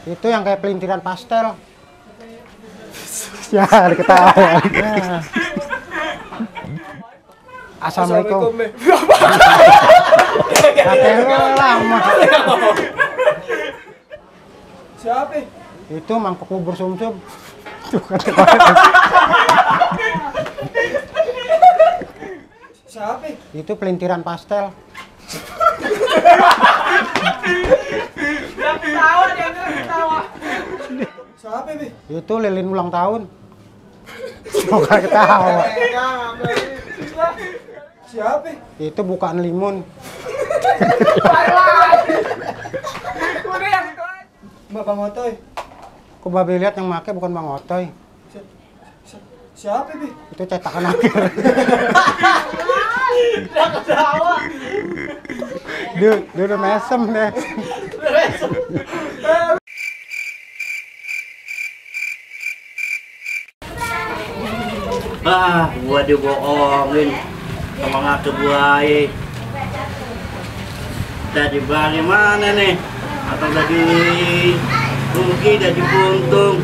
Itu yang kayak pelintiran pastel. Ya, diketawa. Assalamualaikum. Lama. Siapa? Itu mangkok bubur sumsum. Siapa? Itu pelintiran pastel. Yang ketawa, dia ketawa. Siapa, Bi? Itu lilin ulang tahun. Semoga ketawa. Siapa? Itu bukaan limun. Udah yang itu. Bang Otoy. Kok babe lihat yang make bukan Bang Otoy. Siapa, Bi? Itu cetakan akhir. Dia ketawa. Dia udah mesem deh. Gua dibohongin sama ngake buaya. Dari bagaimana nih? Atau dari rugi, dari buntung?